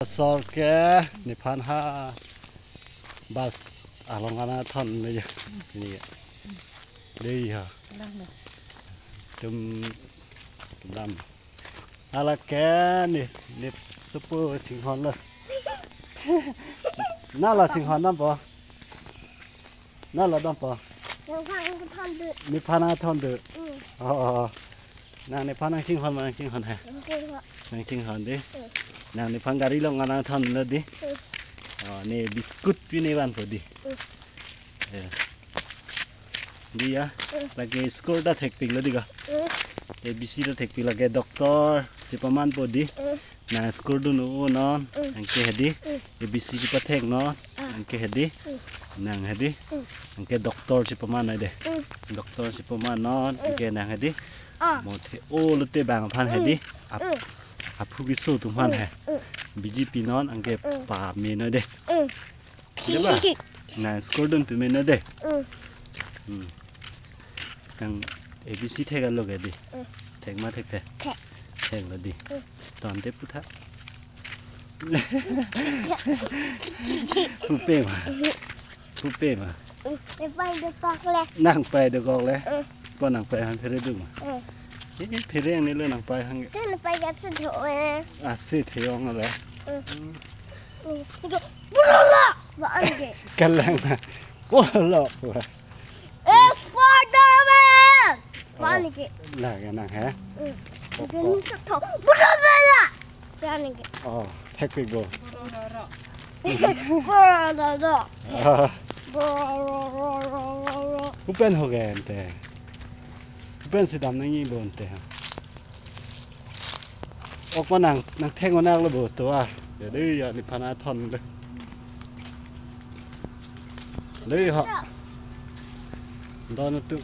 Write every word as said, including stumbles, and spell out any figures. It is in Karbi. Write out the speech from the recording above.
Asor ke nephan ha bus along kana thon le ya. Ni ya. Dei ha. Tum tum dam. Hala ke ne ne supu chinghon lo. Nanglo chinghon dampo. Nanglo dampo. Nephan thon do. Nephan thon do. Mm. Oh, oh, oh. Nang nephan nangchinghon ma nangchinghon he. Nangchinghon. Nangchinghon dei. Mm. Nang nephan gari along nangthon lo dei. Mm. Oh, ne biscuit pi ne vanpo dei. Mm. Eh. Dei ya. Mm. Lake school ta thekpik lo dei ko. Mm. A B C ta thekpik, lake doctor chepamanpo dei. Mm. Nang school dun-o non, mm, anke hedi. Mm. A B C chepathek non, ah, anke hedi. Mm. Nang hedi. Mm. Anke doctor chepaman noi dei. Mm. Doctor chepaman non, mm, anke nang hedi. Ah. Mo the-o lote bang aphan hedi. Mm. Ap-, mm, aphu keso atum aphan, mm, he. Mm. Biji pi non, anke, mm, pame noi dei. Mm. Dei ba? Nang school dun pame noi dei. Mm. Hmm. Nang A B C thek alo ke dei. Mm. Thek ma thekthe? Thek. Theklo dei. Mm. Tangte pu tha. Pupe ma. Pupe ma. Mm. Nepei dokok le. Nangpei dokok le. Mm. Ko nangpei hang phere dun ma. Mm. Eh, phere ang nilo nangpei hang. Kan nepei ka si tho e. Ah, si the ong le. Mm. Mm. Burula. Ba an ke. Kalang. Burula. Spider-Man. Ba an ke. La ke nang he. Mm. Burula. Ba an ke. Oh, happy go. Burula. Ah. Burula. Upen ho ke ante. Upen si dam nangji bo ante ha. Ok ma nang, nangthek ngonak lo bo to a. Ya dei ya nephan thon dei. Dei ha. Don tu.